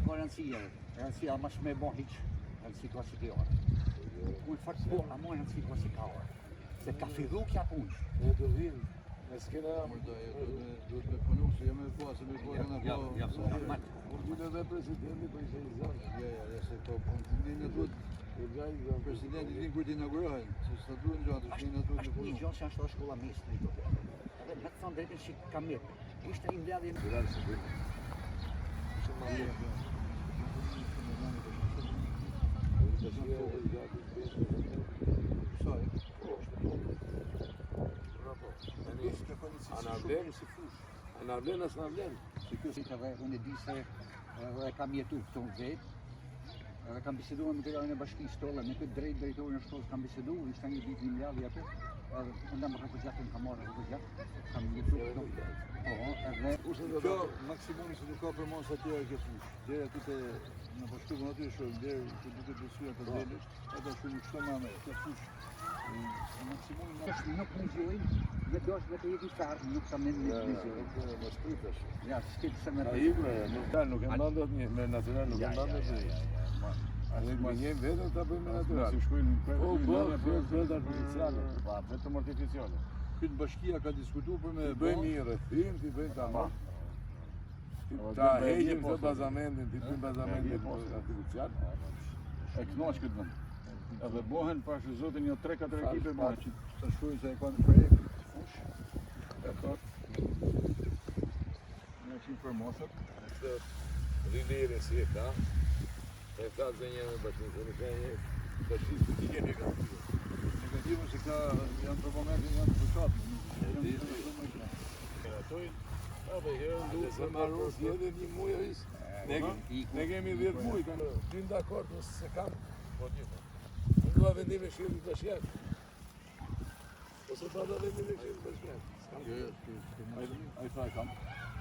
ka rëndësi edhe. Rëndësi ama s'me bo hiç. Rëndësi ka si kjo orë. Po në fakt po, ama rëndësi ka si ka orë. Se ka fillu kja punë. Ne do vim. Ne s'kena Duhet me punu, se jemi po, se me po, Ja, na ja, po. ja, normal. Unë vjen edhe presidenti, po ishte i zonë. Ja, ja, ja, se po, po, ne na duhet E gjaj i zonë. presidenti vin kur të inaugurohen, se s'na duhen gjatë, Është ne na duhet me është një punu. gjë që është edhe shkolla mesme i do. Edhe me të thënë drejtën që kam mirë. Ishte një mbledhje Natyral se bëjmë. Shumë ma mirë. Tash e gati Sa, e? Po, është po. Bravo. Tani, a na vlen si fush. A na vlen as na vlen? Se kjo si edhe unë e di se edhe kam jetu këtu në vetë, edhe kam biseduar me kryetarin e bashkisë tolle, me këtë drejt drejtorin e shkollës kam biseduar, ishte një ditë një mbledhje aty, edhe unë jam refugjat, unë kam marrë refugjat, kam jetu këtu. Po, edhe Kurse do Kjo maksimumi se nuk ka për mos aty kjo fush. Deri aty te në bashkëpunë aty shohim deri ku duket besuar të delësh, ata shumë kështu më anë. Kjo fush maksimumi na është nuk më zhvillim, me dosh me të jeti farë, nuk kam me Ja, me ja, zhvillim. nuk mos pritesh. Ja, s'ke pse me Ka ikur ajo, nuk ka, nuk e mban dot një, me natyral nuk e Ja, mban ja, dot ja, një. ja, ja, ma. Ne gënjejmë vetëm ta bëjmë me natyral. Si shkojnë në Po, po, po, bëhet artificiale. Po, vetëm artificiale. Këtë bashkia ka diskutuar për me Ti bëjmë një rrethim, ti bëjmë tamam. Ti Po, ta bëjmë heqim një këtë poste. bazamentin, ti bëjmë bazamentin një poste. artificial. E kënaq këtë vend. Edhe bohen pash zotin një 3-4 ekipe Pa bohen. që të shkruajnë se e kanë projekt fush. E thot. Ne që për mosat. Këtë rilirin si e ka, e ka të një me bashkinë, se nuk ka një bashkinë politike negative. Negativën se ka janë për momentin janë të fushat. E di, di. Miratojnë. Apo herën Dhe duhet se marrë zgjedhjet një muaj ris. Ne, ne kemi 10 muaj tani. Ti dakord nëse se kam, po gjithë. Unë dua vendimin e Këshillit Bashkiak. Ose pa da vendimin e Këshillit Bashkiak. S'kam. Jo, jo, s'ke- s'ke Ai mundësi. ai tha e kam.